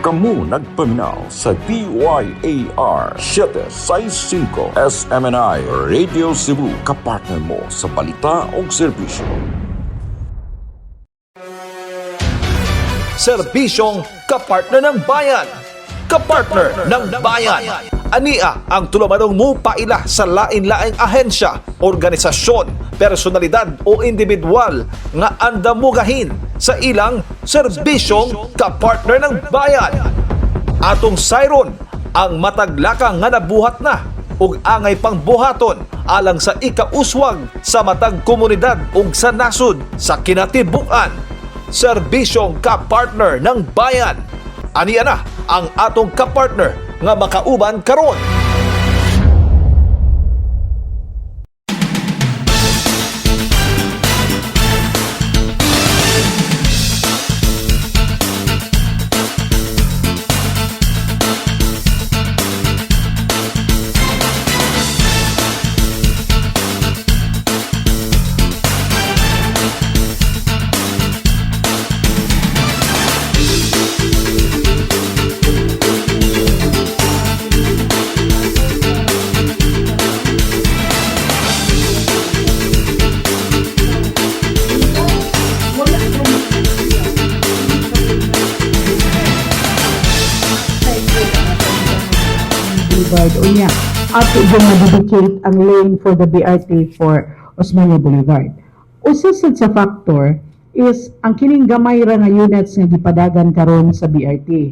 Kamu nagpaminaw sa DYAR 765 SMNI Radio Cebu, kapartner mo sa balita o serbisyo. Serbisyong kapartner ng bayan. Kapartner ng bayan. Ania ang tulumanong mupaila sa lain-laing ahensya, organisasyon, personalidad o individual nga andamugahin sa ilang serbisyong kapartner ng bayan. Atong sayron ang mataglakang nga nabuhat na ug angay pang buhaton alang sa ikauswag sa matag komunidad ug sa nasod sa kinatibuk-an. Serbisyong kapartner ng bayan. Aniya na ang atong kapartner nga makauban karon. Boulevard. Unya, ato yung ma-dedicate ang lane for the BRT for Osmeña Boulevard. Usa sad sa factor is ang kining gamay ra nga units nga gipadagan karon sa BRT.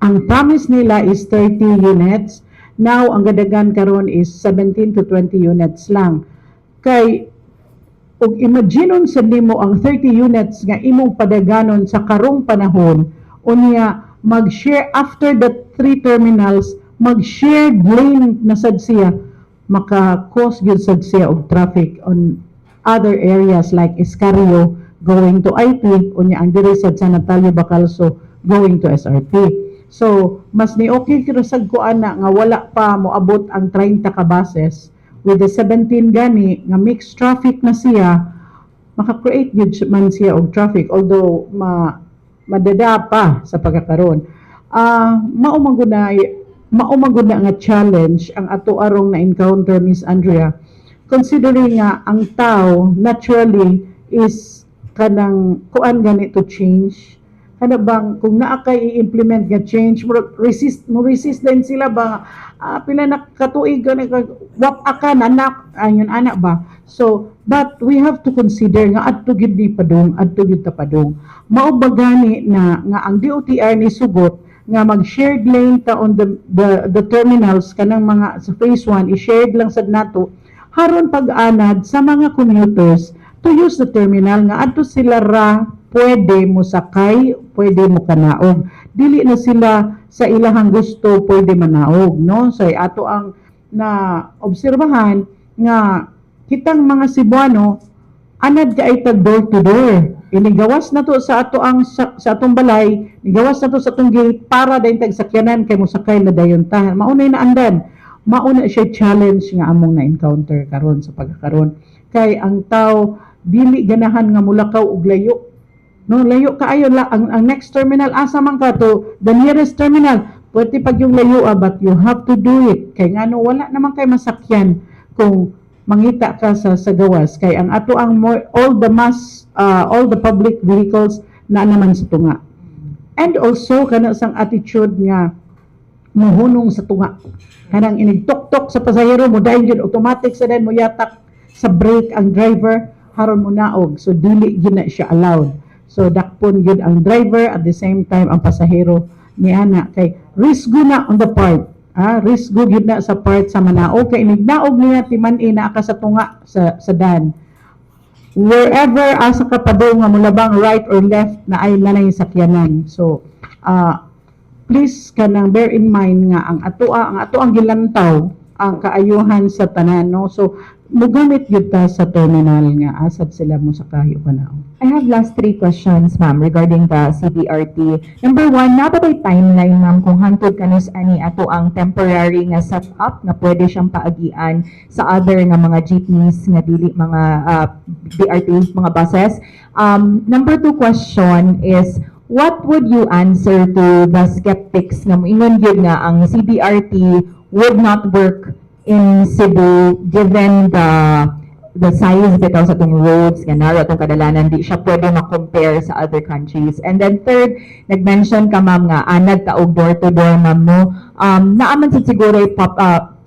Ang promise nila is 30 units. Now, ang gadagan karon is 17 to 20 units lang. Kay ug imagineon sad nimo ang 30 units nga imong padaganon sa karong panahon, unya mag-share after the three terminals, mag-shared lane na sad siya, maka-cause gyud sad siya og traffic on other areas like Escario going to IP, unya ang diri sad sa Natalio Bacalso going to SRP. So mas ni okay kira sad ko ana nga wala pa moabot ang 30 ka buses. With the 17 gani nga mixed traffic na siya, maka-create gyud man siya og traffic, although madada pa sa pagkakaron. Mao man gud na nga challenge ang ato arong na encounter, Miss Andrea, considering nga ang tao naturally is kanang kuan gani to change, kana bang kung naa kay i-implement nga change, murag resist mo, resist din sila ba, pila na katuig gani ka wap ka nanak ayon ana ba. So but we have to consider nga adto gid ni padung, adto gid ta padung. Mao ba gani na nga ang DOTR ni sugot nga mag shared lane ta on the terminals, kanang mga sa phase 1, i-shared lang sad nato haron pag-anad sa mga commuters to use the terminal, nga adto sila ra pwede mo sakay, pwede mo kanaog. Dili na sila sa ilahang gusto pwede manaog, no? So ato ang na obserbahan nga kitang mga Cebuano, anad kay tag door to door. Inigawas na to sa ato ang sa atong balay, nigawas na to sa atong gate para dayon tag sakyanan kay mosakay na dayon ta. Maunay na andan. Mauna siya challenge nga among na-encounter karon sa pagkakaron. Kay ang tao dili ganahan nga mulakaw og layo. No, layo kaayo la ang next terminal, asa man ka to the nearest terminal. Pwede pag yung layo ah, but you have to do it. Kay ngano wala naman kay masakyan kung mangita ka sa gawas, kay ang ato ang more, all the mass all the public vehicles na naman sa tunga. And also kana sang attitude nga muhunong sa tunga. Kanang inig-tok-tok sa pasahero mo dayon gyud automatic sa dayon mo yatak sa brake ang driver haron mo naog. So dili gyud na siya allowed. So dakpon gyud ang driver, at the same time ang pasahero ni ana, kay risgo na on the part. Ah, risgo gyud na sa part sa manaog, kay inig naog niya timan-i naa ka sa tunga sa dan. Wherever asa ka padung nga mulabang right or left na ay nanay sakyanan. So please kanang bear in mind nga ang ato ang gilantaw ang kaayuhan sa tanan, no? So mugamit gyud ta sa terminal nga asad sila mo sakay o kanaog. I have last three questions, ma'am, regarding the CBRT. Number one, naa ba bay timeline, ma'am, kung hantod kanus ani ato ang temporary nga setup nga pwede siyang paagian sa other nga mga jeepneys nga dili mga BRT, mga buses? Number two question is, What would you answer to the skeptics nga moingon gyud nga ang CBRT would not work in Cebu given the size bitaw sa atong roads, nga narrow atong kadalanan, di siya pwede ma-compare sa other countries? And then third, nag-mention ka, ma'am, nga anad ta og door to door, ma'am, no? Naa man sad siguro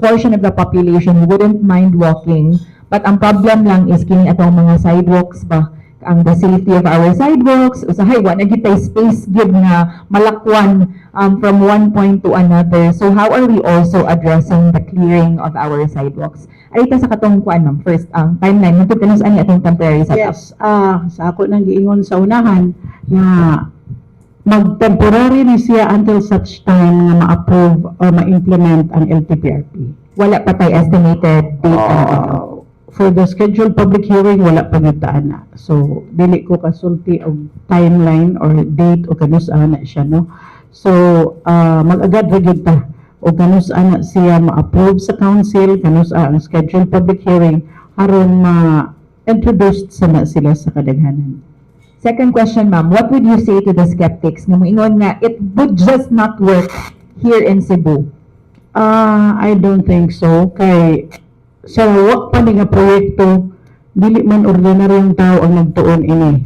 portion of the population who wouldn't mind walking, but ang problem lang is kini atong mga sidewalks ba, ang the safety of our sidewalks. Usahay wa na gyud tay space gyud nga malakwan from one point to another. So how are we also addressing the clearing of our sidewalks? Ay ta sa katong kuan, ma'am, first, ang timeline hangtod kanus ani atong temporary setup? Yes, sa ako nang giingon sa unahan nga mag-temporary ni siya until such time nga ma-approve or ma-implement ang LTFRB. Wala pa tay estimated date ano? For the scheduled public hearing, wala pa gyud ta ana. So, dili ko kasulti og timeline or date o kanus-a na siya, no? So, mag-agad ra gyud ta o kanus-a na siya ma-approve sa council, kanus-a ang scheduled public hearing aron ma-introduced sa na sila sa kadaghanan. Second question, ma'am, what would you say to the skeptics nga moingon nga it would just not work here in Cebu? Ah, I don't think so. Kay sa wa pa ni nga proyekto, dili man ordinaryong tao ang nagtuon ini.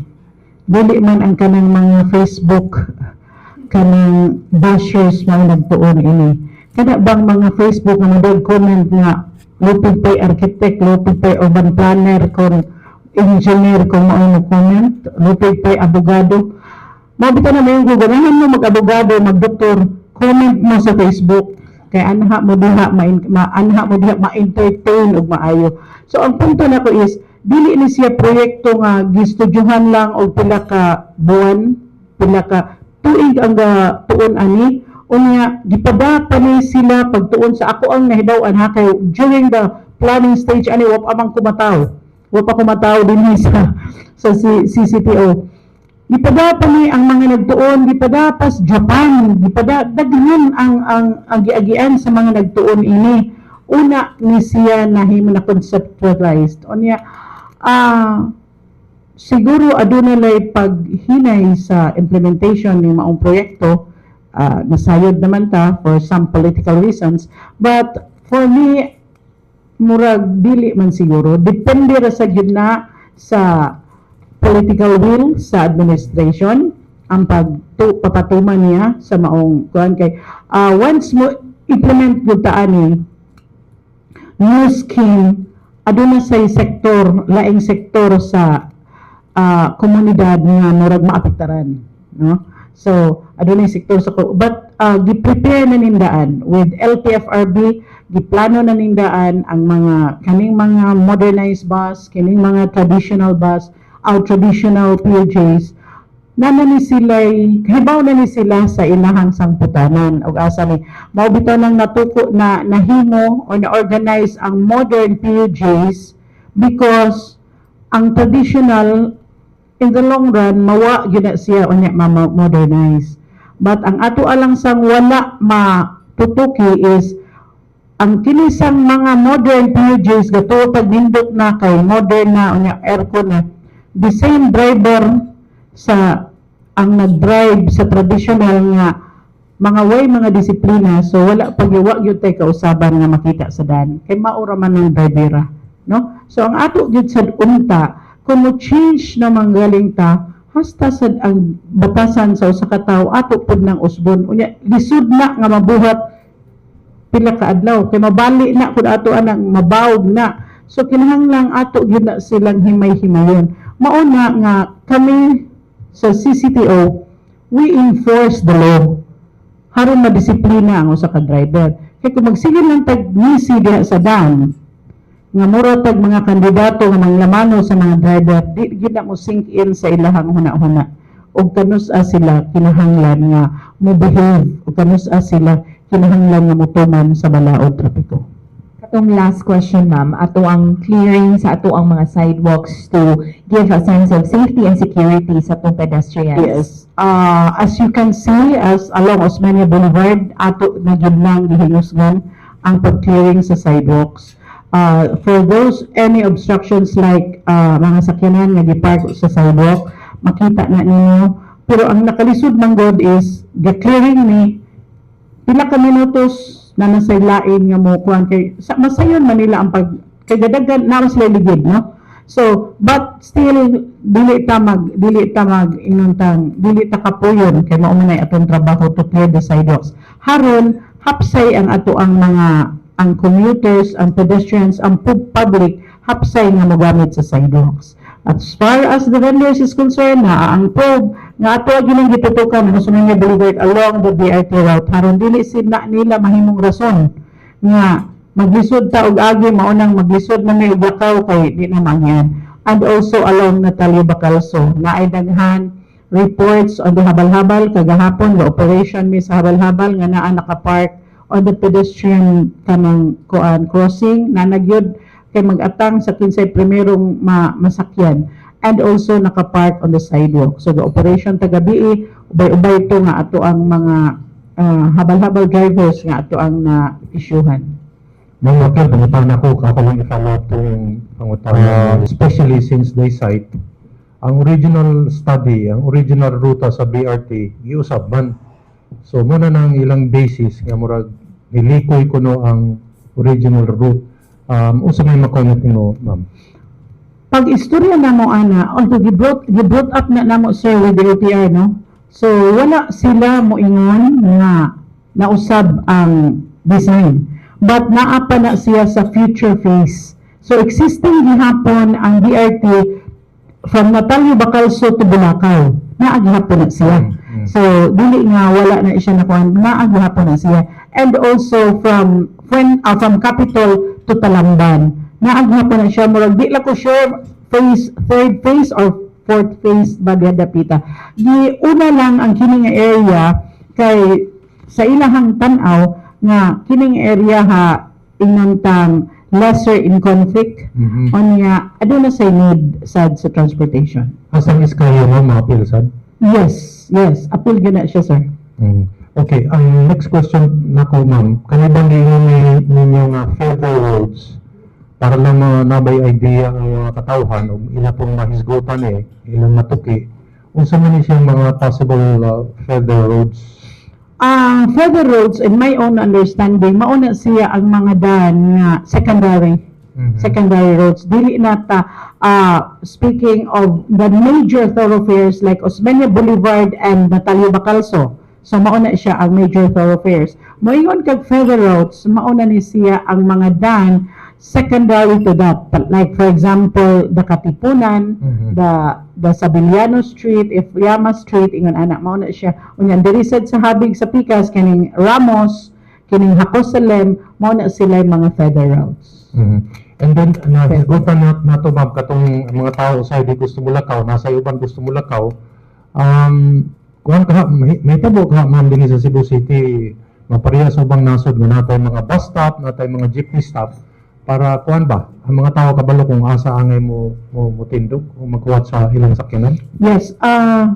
Dili man ang kanang mga Facebook kanang bashers mao nagtuon ini. Kana bang mga Facebook nga mo comment nga lupig pa'y architect, lupig pa'y urban planner, kung engineer kung mao mo comment, lupig pa'y abogado. Mao bitaw na may ganahan mo mag-abogado, mag-doktor, comment mo sa Facebook kay anha mo diha ma anha mo diha ma-entertain og maayo. So ang punto nako is dili ni siya proyekto nga gistudyuhan lang og pila ka buwan, pila ka tuig ang tuon ani. Unya gipada pa ni sila pagtuon sa ako ang nahibaw-an ha, kay during the planning stage ani wa pa man kumataw. Wa pa kumataw dinhi sa CCTO. Gipada pa ni ang mga nagtuon, gipada pas Japan, gipada daghan ang giagian sa mga nagtuon ini. Una ni siya nahimo na conceptualized. Unya siguro aduna lay paghinay sa implementation ni maong proyekto, nasayod naman ta for some political reasons, but for me murag dili man siguro. Depende ra sa gyud na sa political will sa administration ang pagtu papatuman niya sa maong kuan, kay once mo implement gyud ta ani new scheme, aduna say sektor, laing sektor sa komunidad nga murag maapektaran, no? So aduna yung sektor sa but gi-prepare na nindaan with LTFRB, giplano na nindaan ang mga kaning mga modernized bus, kining mga traditional bus, our traditional PUJs na ni sila, hibaw na ni sila sa ilahang sangputanan og asa ni. Mao bitaw nang natuko na nahimo o na-organize ang modern PUJs because ang traditional, in the long run, mawa gyud na siya unya ma-modernize. But ang ato alang sang wala matutuki is ang kinisang mga modern PUJs gato pag nindot na kay modern na, unya aircon na, the same driver sa ang nag-drive sa traditional nga mga way mga disiplina. So wala pag wa gyud tay kausaban nga makita sa dan kay maura man ang drivera, no? So ang ato gyud sad unta, kung mo change na manggaling ta, hasta sad ang batasan sa usa ka tawo ato pud nang usbon. Unya lisod na nga mabuhat pila ka adlaw kay mabali na kung ato anang mabawog na. So kinahanglan ato gyud na silang himay-himayon. Mao na nga kami sa CCTO, we enforce the law haron madisiplina ang usa ka driver, kay kung magsige lang tag ngisi diha sa dam nga mura tag mga kandidato nga manglamano sa mga driver, di gyud na mo sink in sa ilahang huna-huna og kanus-a sila kinahanglan nga mo behave og kanus-a sila kinahanglan nga motuman sa balaod trapiko. Katong last question, ma'am, ato ang clearing sa ato ang mga sidewalks to give a sense of safety and security sa atong pedestrians. Yes. As you can see, as along Osmeña Boulevard, ato na gyud nang gihingusgan ang pag-clearing sa sidewalks. For those any obstructions like mga sakyanan nga gipark sa sidewalk, makita na ninyo Pero ang nakalisod man gud is ga-clearing ni pila ka minutos na nasa lain nga mo kuan kay sa masayon man nila ang pag kay gadagan na sila ligid, no? So, but still dili ta mag ingon tang dili ta kapuyon kay mao man ay atong trabaho to clear the sidewalks. Haron hapsay ang ato ang mga ang commuters, ang pedestrians, ang public hapsay nga mogamit sa sidewalks. As far as the vendors is concerned, na ang probe nga ato ang ginang gitutukan ang Osmeña Boulevard along the BRT route haron dili sila nila mahimong rason nga maglisod ta og agi, maunang maglisod man may og lakaw kay di na mangyan. And also along Natalio Bacalso, naay daghan reports on the habal-habal. Kagahapon the operation mi sa habal-habal nga naa nakapark on the pedestrian kanang kuan crossing na nagyod kay mag-atang sa kinsay primerong masakyan and also nakapark on the sidewalk. So the operation tagabii, ubay-ubay ito nga ato ang mga habal-habal drivers nga ato ang na isyuhan. Ma'am Raquel, pangutana ko, ako lang i-follow up to yung pangutana. Especially since they cite, ang original study, ang original ruta sa BRT, giusab man. So, muna nang ilang basis nga murag nilikoy kuno ang original route. Unsa may ma-comment nimo, ma'am? Pag istorya na mo ana, although gi-brought up na namo, sir, with the OTR, no? So wala sila moingon nga nausab ang design. But naa pa na siya sa future phase. So existing gihapon ang BRT from Natalio Bacalso to Bulacau. Naa gihapon na siya. So dili nga wala na siya nakuha, naa gihapon na siya. And also from Capitol to Talamban. Naa gihapon na siya. Murag di lang ko sure phase, third phase or fourth phase ba diha dapita. Gi una lang ang kini nga area kay sa ilahang tan-aw nga kining area ha ingnon tang lesser in conflict. Unya aduna say need sad sa transportation. Asang iskayo mo, mga sad? Yes, appeal gyud na siya, sir. Okay, ang next question nako, ma'am, kani bang giingon ni ninyo nga feeder roads para lang mga nabay idea ang mga katawhan ug ila pong mahisgutan eh, ilang matuki. Unsa man ni siyang mga possible feeder roads? Ang feeder roads, in my own understanding, mauna siya ang mga daan nga secondary secondary roads. Dili na ta speaking of the major thoroughfares like Osmeña Boulevard and Natalio Bacalso. So mauna siya ang major thoroughfares. Moingon kag feeder roads, mauna ni siya ang mga daan secondary to that. Like for example, the Katipunan, the Sabiliano Street, Ifyama Street, ingon ana, mauna siya. Unya diri sad sa habig sa Pikas kining Ramos, kining Jacosalem, mauna sila yung mga feeder routes. And then nahisgutan na nato, ma'am, katong mga tao sa di gusto mo lakaw, nasa uban gusto mo lakaw. Kuan ka may tabo ka, ma'am, dinhi sa Cebu City mapareha sa ubang nasod nga natay mga bus stop, natay mga jeepney stop para kuan ba ang mga tao kabalo kung asa angay mo tindog o magkuhat sa ilang sakyanan? Yes,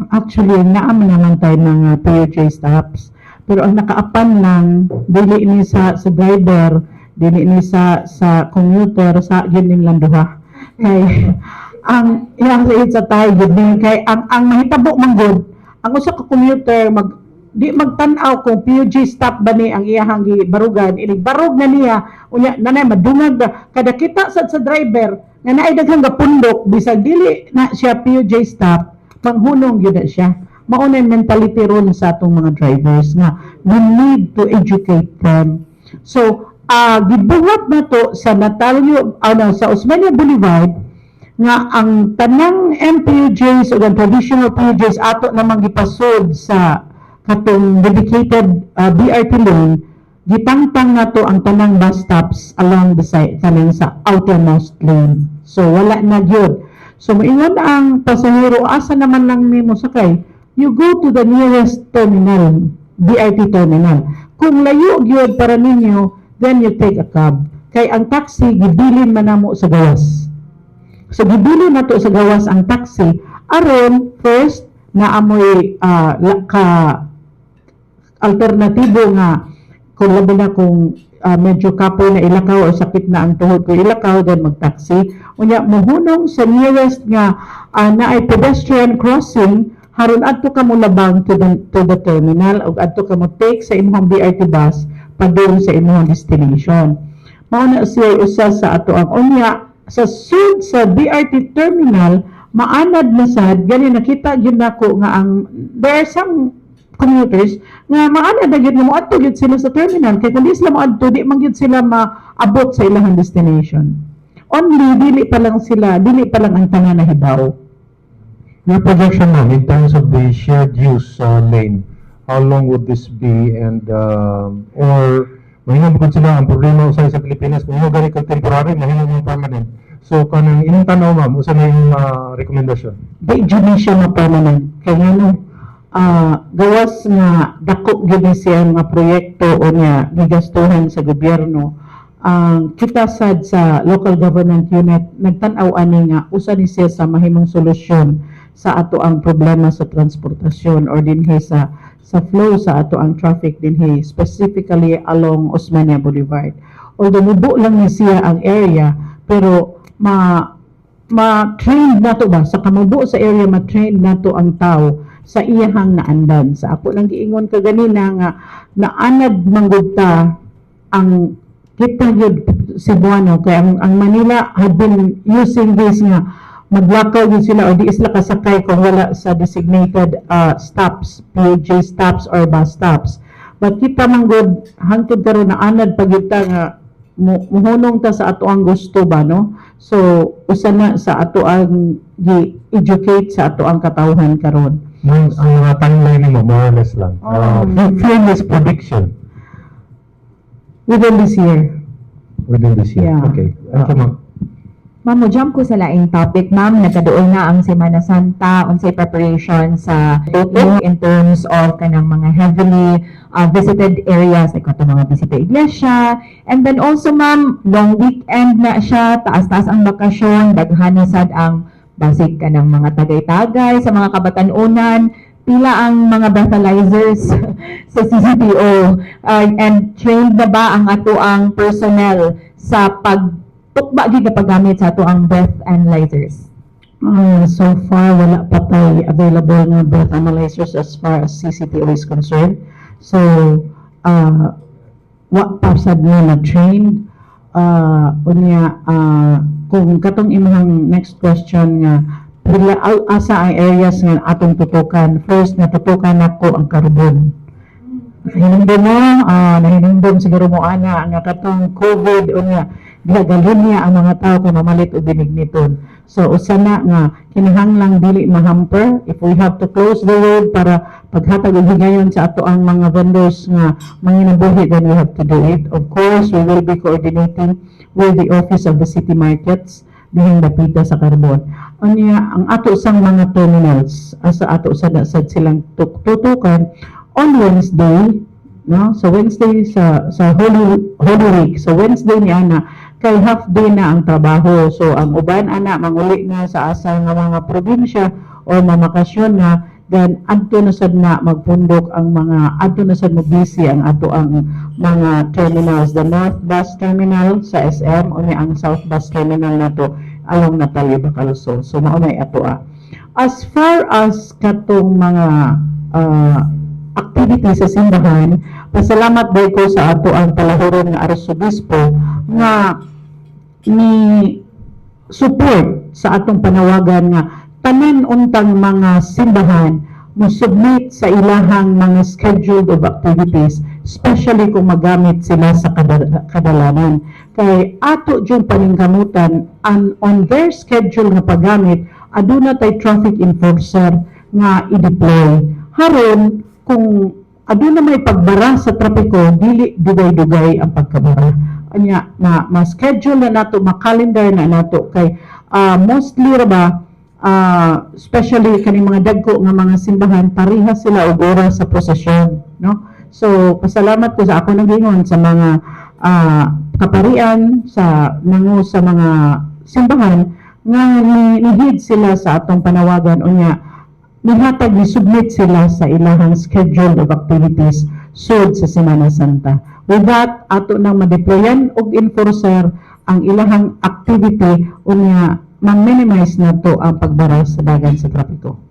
actually, naam naman tayo mga PUJ stops. Pero ang nakaapan lang, dili ni sa driver, dili ni sa commuter, sa yun lang duha. Kay ang yeah, sa tayo gyud ni kay ang mahitabo man gud, ang usa ka commuter mag di magtan-aw kung PUJ stop ba ni ang iyahang gibarugan, inig barog na niya, unya nanay madungag na kada kita sad sa driver nga naay daghang gapundok bisag dili na siya PUJ stop, manghunong gyud na siya. Mao na yung mentality ron sa atong mga drivers nga we need to educate them. So gibuhat na to sa Natalio ano sa Osmeña Boulevard nga ang tanang MPUJs o ang traditional PUJs ato namang gipasod sa katong dedicated BRT lane. Gitangtang nato ang tanang bus stops along the side kaning sa outermost lane, so wala na gyud. So moingon ang pasahero, "Asa naman lang nimo sakay?" You go to the nearest terminal, BRT terminal. Kung layo gyud para ninyo, then you take a cab kay ang taxi gibilin man namo sa gawas. So gibilin nato sa gawas ang taxi aron first na amoy ka alternatibo nga kung labi na kung medyo kapoy na ilakaw o sakit na ang tuhod ko ilakaw, then magtaxi. Unya muhunong sa nearest nga naay pedestrian crossing. Haron adto ka mo labang to the terminal ug adto ka mo take sa imong BRT bus padung sa imong destination. Mao na siya usa sa ato ang unya sa sud sa BRT terminal, maanad na sad gani. Nakita gyud nako nga ang there are some commuters nga maanad na gyud nga moadto gyud sila sa terminal, kay kung di sila moadto, di man gyud sila maabot sa ilahang destination. Only dili pa lang ang tanan nahibaw. Your projection, ma'am, in terms of the shared use lane, how long would this be, and or mahimo man sila ang problema usay sa Pilipinas, mahimo gani kag temporary, mahimo man permanent. So kanang inyong tanaw, ma'am, usa na yung rekomendasyon? Di jud ni siya ma-permanent kay ngano gawas nga dako gyud ni siya nga proyekto o niya gigastuhan sa gobyerno, ang kita sad sa local government unit nagtan-aw ani nga usa ni siya sa mahimong solusyon sa ato ang problema sa transportasyon or dinhi sa flow sa ato ang traffic dinhi, specifically along Osmeña Boulevard. Although mubo lang ni siya ang area, pero ma-train nato ba sa kamubo sa area, ma-train nato ang tao sa iyahang naandan. Sa ako lang giingon kaganina nga naanad manggod ta ang kita gyud Cebuano, kay ang Manila had been using this nga maglakaw gyud sila o di sila kasakay kung wala sa designated stops, PUJ stops or bus stops. But kita manggod hangtod karon naanad pa gyud ta nga muhunong ta sa ato ang gusto ba, no? So usa na sa ato ang gi-educate sa ato ang katawhan karon. Ma'am, ang mga timeline nimo, more or less lang. Fearless prediction. Within this year. Within this year. Yeah. Okay. Thank you, ma'am. Ma'am, mo jump ko sa laing topic. Ma'am, nagkaduol na ang Semana Santa. Unsay preparation sa in terms of kanang mga heavily visited areas like kato mga bisita iglesia? And then also, ma'am, long weekend na siya, taas-taas ang bakasyon, daghan na sad ang basig kanang mga tagay-tagay sa mga kabatan-unan. Pila ang mga breathalyzers sa CCTO and trained na ba ang ato ang personnel sa pag tukba gyud na paggamit sa ato ang breath analyzers? So far, wala pa tay available nga breath analyzers as far as CCTO is concerned. So, wa pa sad na na-trained. Unya, kung katong imong next question nga, pila, asa ang areas nga atong tutukan? First, natutukan nako ang Carbon. Nahinumdum mo, nahinumdum siguro mo ana nga katong COVID unya gihagalon niya ang mga tao kung mamalit og binigniton. So usa na nga kinahanglang dili mahamper. If we have to close the road para paghatag og higayon sa ato ang mga vendors nga manginabuhi, then we have to do it. Of course, we will be coordinating with the Office of the City Markets dihing dapita sa Carbon. Unya ang ato sang mga terminals, asa ato sa sad silang tutukan on Wednesday, no? So Wednesday sa Holy Week. So Wednesday ni ana kay half day na ang trabaho. So ang uban ana manguli na sa asa nga mga probinsya or mamakasyon na, then adto na sad na magpundok ang mga, adto na sad mo busy ang ato ang mga terminals, the North Bus Terminal sa SM unya ang South Bus Terminal nato along Natalia Bacalso. So mao na ato ah. As far as katong mga activity sa simbahan, pasalamat day ko sa ato ang palahuron nga arsobispo nga ni support sa atong panawagan nga tanan untang mga simbahan mo submit sa ilahang mga schedule of activities, especially kung magamit sila sa kadalanan, kay ato jud paningkamutan and on their schedule nga paggamit aduna tay traffic enforcer nga i-deploy haron kung aduna may pagbara sa trapiko, dili dugay-dugay ang pagkabara. Anya ma ma-schedule na nato, ma-calendar na nato, kay mostly ra ba, especially kaning mga dagko nga mga simbahan, pareha sila og oras sa prosesyon, no? So pasalamat ko sa ako nang sa mga kaparian sa nangu sa mga simbahan nga ni sila sa atong panawagan, unya nihatag, ni submit sila sa ilahang schedule of activities sud sa Semana Santa. With that, ato nang madeployan og enforcer ang ilahang activity, unya ma-minimize nato ang pagbara sa dagan sa trapiko.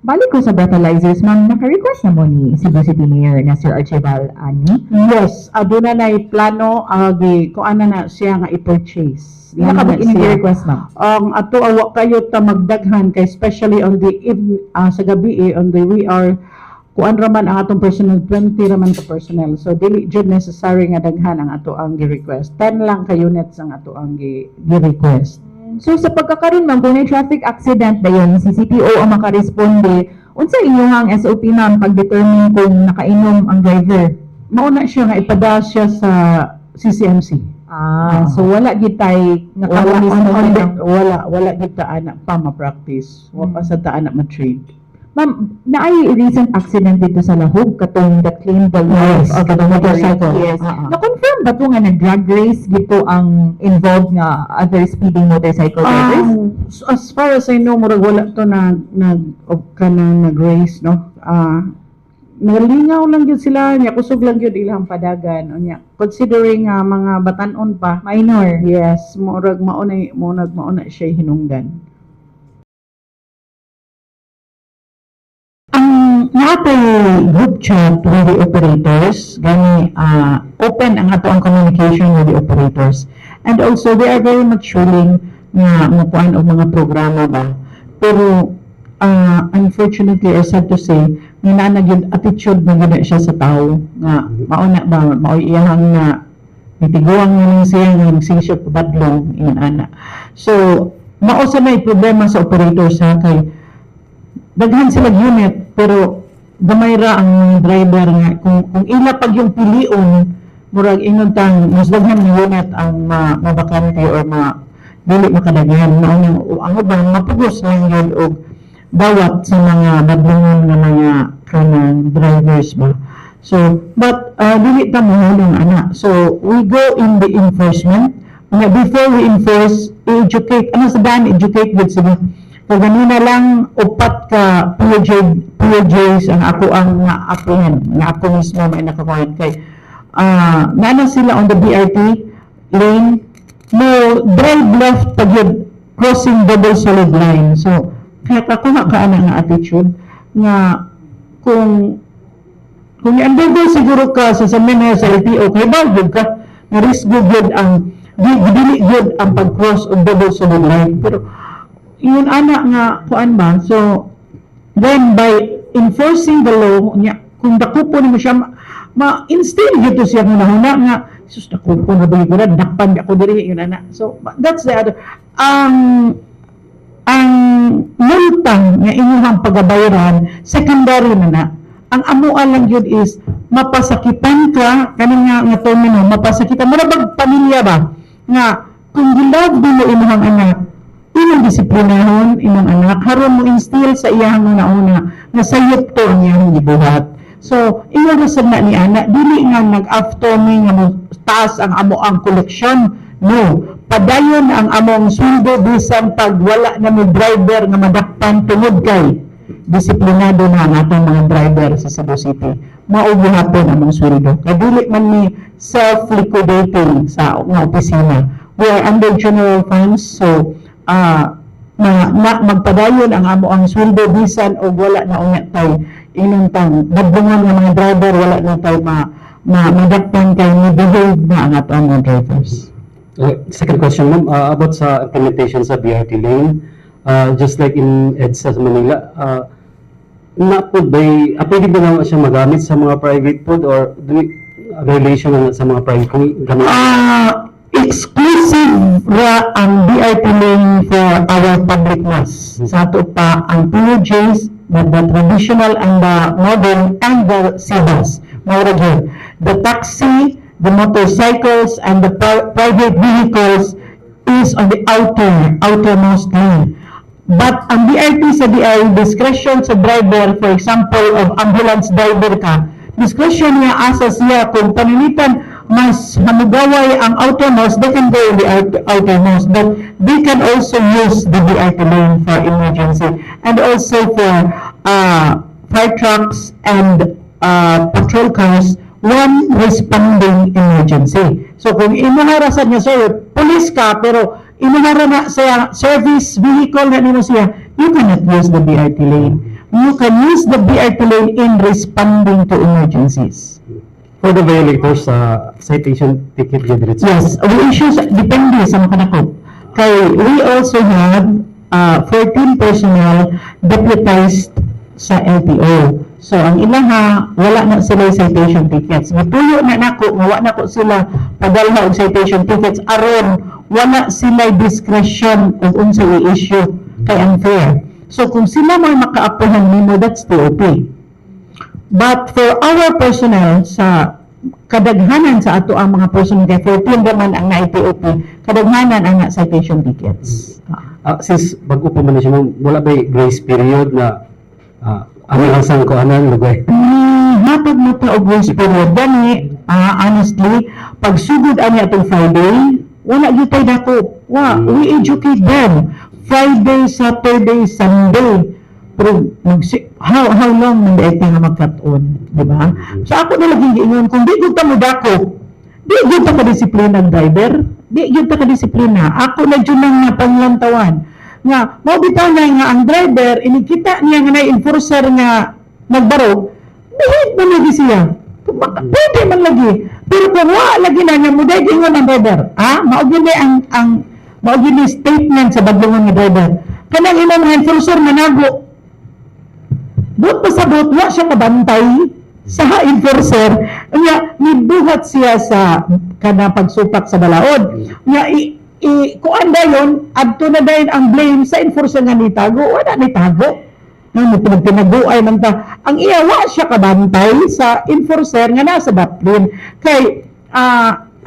Balik ko sa breathalyzers, ma'am, naka-request na mo ni Cebu City Mayor na Sir Archival ani? Yes, aduna na plano agi kung ano na siya nga i-purchase. Pila ka Ano ba na siya. request, ma'am? Ang ato awa kayo ta magdaghan kay especially on the sa gabi eh, on the we are kuan raman ang atong personnel, 20 raman ka personnel, so dili jud necessary nga daghan ang ato ang gi-request. 10 lang ka units ang ato ang gi-request. So sa pagkakaroon, ma'am, kung may traffic accident dayon, si CPO ang makaresponde, unsa inyong SOP, ma'am, pag-determine kung nakainom ang driver? Mao na siya nga ipada siya sa CCMC. Ah, so wala gitay Wala nga on, mismo on the, ng- wala gid ta ana pa ma-practice, wa pa sa ta ana ma-trade. Ma'am, naay recent accident dito sa Lahug katong that claimed the life Yes, of a katong motorcycle. Yes. Ah, ah. Na-confirm ba to nga nag-drag race gito ang involved nga other speeding motorcycle drivers? So as far as I know, murag wala to nag nag og kanang nag-race, no? Ah, nalingaw lang gyud sila, nya kusog lang gyud ilang padagan unya. Considering nga mga batan-on pa. Minor. Yes, murag mao na murag mao na siya hinungdan. Ang naatay group chat with the operators, gani open ang ato ang communication with the operators. And also they are very much willing nga mukuan og mga programa ba. Pero unfortunately or sad to say, nga naa na gyud attitude na gyud na siya sa tao nga mao na ba mao'y iyahang nga nitiguang nga lang siya nga magsige siya pabadlong ingon ana. So mao sa may problema sa operators ha, kay daghan sila unit pero gamay ra ang mga driver nga kung ila pag yung pilion, murag ingon tang mas daghan nga unit ang mabakante or ma dili makadaghan. Mao nang ang uban mapugos lang yun og dawat sa mga badlongon nga mga kanang drivers ba. So but dili ta mohulong ana, so we go in the enforcement nga before we enforce, i-educate ano sa daan, educate gud sila. Kaganina lang, upat ka POJ, POJs ang ako ang nga apprehend, nga ako mismo may nakakuhan kay naa sila on the BRT lane, mo drive left pag yun, crossing double solid line. So kaya kakuha ka ana nga attitude nga kung i-undergo siguro ka sa seminar sa LTO, kay ba gyud ka nga risk gyud ang dili gyud ang pag-cross og double solid line, pero yun ana nga kuan ba. So then by enforcing the law nya, kung dakupo nimo siya, ma-instill gyud to siya hunahuna nga, "Sus, dakupo na ba yun, dakpan ako diri," yun ana. So that's the other ang multa nga inyong pagabayaran, secondary na na. Ang amoa lang yun is mapasakitan ka kaning nga termino, mapasakitan mura bag pamilya ba nga kung gilove mo imong anak, imong disiplinahon imong anak haron mo instill sa iyang una-una nga sayop to ang iyang gibuhat. So ingon ra sad na ni ana, dili nga nag-after mi nga mo taas ang amo ang koleksyon, no. Padayon ang among sweldo bisan pag wala na mo driver nga madakpan tungod kay disiplinado na ang atong mga driver sa Cebu City. Mao gihapon among sweldo. Kay dili man mi self-liquidating sa nga opisina. We are under general funds, so na magpadayon ang amo ang sweldo bisan og wala na unya tay inon tang badlungon nga mga driver, wala na tay ma madakpan kay mo behave na ang ato ang mga drivers. Okay, second question, ma'am, about sa implementation sa BRT lane, just like in EDSA sa Manila, na po ba, pwede ba na siya magamit sa mga private pod or do we, violation na sa mga private kung gamit? Ah, exclusive ra ang BRT lane for our public mass. Sa ato pa ang PUJs, the traditional and the modern and the civils. Mao ra gyud. The taxi, the motorcycles and the private vehicles is on the outermost lane. But ang BRT sa DI, discretion sa driver, for example, of ambulance driver ka, discretion niya asa siya kung panilitan mas hamugaway ang outermost, they can go in the outermost, but they can also use the BRT lane for emergency and also for fire trucks and patrol cars when responding emergency. So kung imuhara sa niya, sir, police ka, pero imuhara na sa service vehicle na nimo siya, you cannot use the BRT lane. You can use the BRT lane in responding to emergencies. For the violators, citation ticket gyud diretso? Yes, we issue, depende sa makadakop. Kay we also have 14 personnel deputized sa LTO. So ang ilaha, wala na sila citation tickets. Mituyo na nako nga wa nako sila padalha og citation tickets aron wala sila discretion og unsay i-issue kay unfair. So kung sila mo maka-apprehend nimo, that's TOP. But for our personnel, sa kadaghanan sa ato ang mga personnel, kay 14 naman ang na TOP, kadaghanan ang na citation tickets. Since bago pa man na siya, ma'am, wala ba grace period na ano lang sang kuanan lugay? Hatag mo ta og grace period gani, honestly, pag sugod ani atong Friday, wala gyud tay dako. Wa, we educate them. Friday, Saturday, Sunday. Pero how long man diay ta nga magkat-on, di ba? So ako na lagi giingon, kung di gyud ta mo dako, di gyud ta ka-disiplina ang driver, di gyud ta ka-disiplina. Ako na jud nang napanglantawan nga mao bitaw na nga ang driver, inikita niya nga na enforcer nga nagbarog, behave man lagi siya. Pwede man lagi. Pero kung wa lagi na niya, muday ingon ang driver. Ah, mao gyud ni ang mao gyud ni statement sa badlongon nga driver. Kanang imong mga enforcer manago. Buot pasabot, wa siya kabantay sa enforcer. Nya nibuhat siya sa kana pagsupak sa balaod. Nya i kuan dayon, adto na dayon ang blame sa enforcer nga nitago, wala nitago. No, mo pinagtinaguay man ta. Ang iya, wa siya kabantay sa enforcer nga nasa daplin. Kay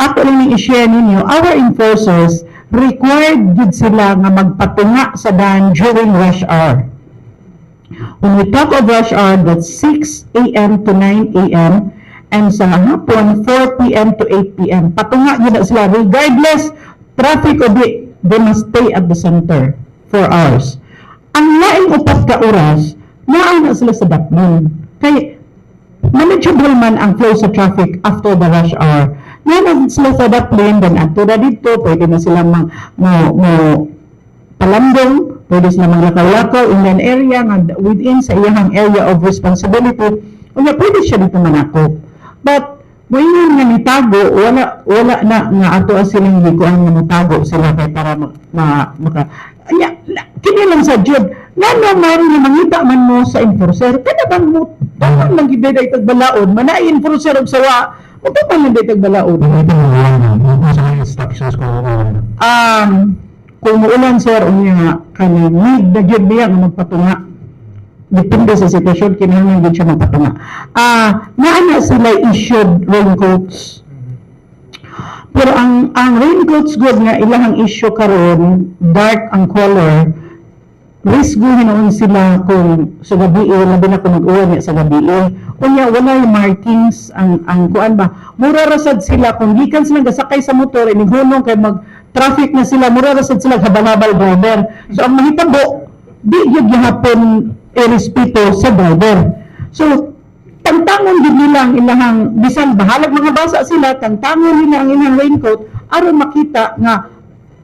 ako lang ning i-share ninyo, our enforcers required gid sila nga magpatunga sa daan during rush hour. When we talk of rush hour, that's 6 a.m. to 9 a.m. and sa hapon, 4 p.m. to 8 p.m. Patunga gyud na sila regardless traffic o di, they must stay at the center for hours. Ang laing 4 ka oras, naa na sila sa daplin. Kay manageable man ang flow sa traffic after the rush hour. Naa na sila sa daplin, then adto na dito, pwede na sila mang, mo palandong, pwede sila maglakaw-lakaw in an area nga within sa iyahang area of responsibility, unya pwede siya dito manakop. But moingon nga nitago, wala na nga ato as silang gikuan nga motago sila kay para maka anya kini lang sa jud, ngano man nga mangita man mo sa enforcer, kada bang mo taman lang gid day tag balaod, manay enforcer og sawa mo, taman lang day tag balaod. Ito yung ulan na, sa mga instructions ko ulan. Kung muulan, sir, unya kanang need na gyud niya nga magpatunga. Depende sa sitwasyon, kinahanglan gyud siya magpatunga. Naa na sila issued raincoats. Pero ang raincoats gud nga ilahang issue karon, dark ang color, risgo hinuon sila kung sa gabi, labi na kung mag-uwan niya sa gabi. Unya walay markings ang kuan ba. Mura ra sad sila kung gikan sila gasakay sa motor, inig hunong kay mag traffic na sila, mura ra sad sila habal-habal driver. So ang mahitabo, di gyud gihapon irespeto sa driver. So tangtangon gid nila ang ilahang, bisan bahalag mga basa sila, tangtangon nila ang ilang raincoat aron makita nga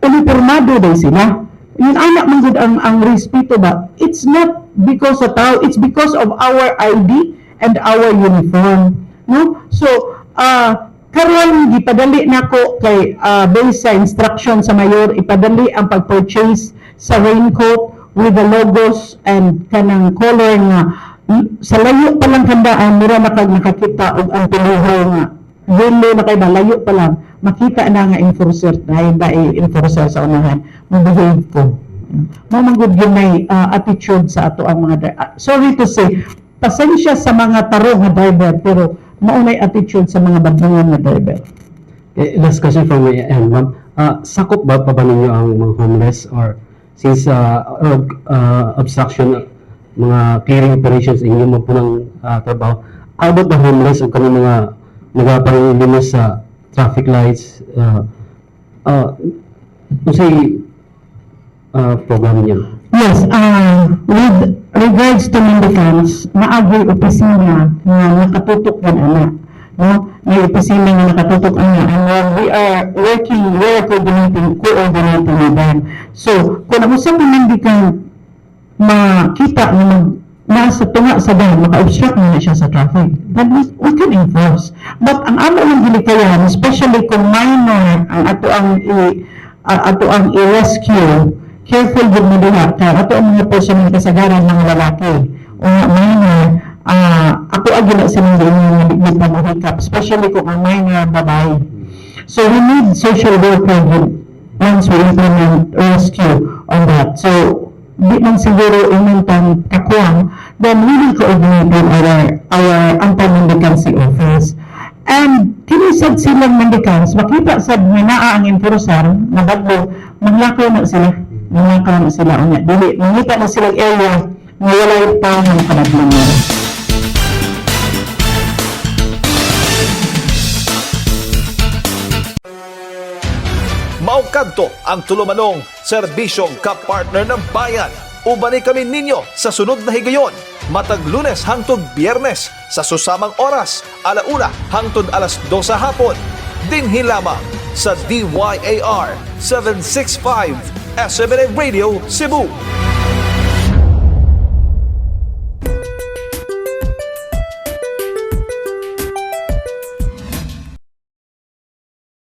uniformado day sila. Yun anak man gud ang respeto ba. It's not because sa tao, it's because of our ID and our uniform, no? So karon gipadali nako kay based sa instruction sa mayor, ipadali ang pag-purchase sa raincoat with the logos and kanang color nga sa layo pa lang kandaan mura na kag nakakita og ang tuluhaw nga yellow na kay ba, layo pa lang makita na nga enforcer dahil ba enforcer sa unahan, mo behave ko mo man gud yun may attitude sa ato ang mga sorry to say, pasensya sa mga tarong nga driver, pero maunay attitude sa mga badlongon nga driver. Eh, last question from my end, ma'am. Sakop ba pa ba ninyo ang mga homeless or since road obstruction, mga clearing operations inyo mo po ng trabaho? How about the homeless o kanang mga nagapangilimos sa traffic lights? Unsay program niyo? Yes, with regards to mendicants, naa gyuy opisina nga nakatutok yan ana. No? May opisina nga nakatutok ana and then we are working, we are coordinating with them. So, kung ang usa ka mendicant makita nga mag Nasa tunga sa dam, maka-obstruct na siya sa traffic. Then we can enforce. But ang amo lang gilikayan, especially kung minor ang ato ang i-rescue, careful gud mo diha kay ato ang mga person nga kasagaran mga lalaki o nga minor, ako agi na silang giingon nga di pa mohikap, especially kung ang minor babae. So we need social worker gud once we implement rescue on that. So di man siguro ingon kakuwang, then we will coordinate with our anti-mendicancy office. And kini sad silang mendicants, makita sad nga naa ang enforcer, nabadlo, manglakaw na sila. Manglakaw na sila unya. Dili, mangita na silang area nga walay tao nga makabadlo nila. Mao kadto ang tulumanong serbisyong kapartner ng bayan. Ubani kami ninyo sa sunod na higayon. Matag Lunes hangtod Biyernes sa susamang oras, 1:00 hangtod 2:00 sa hapon. Dinhi lamang sa DYAR 765 SMNI Radio Cebu.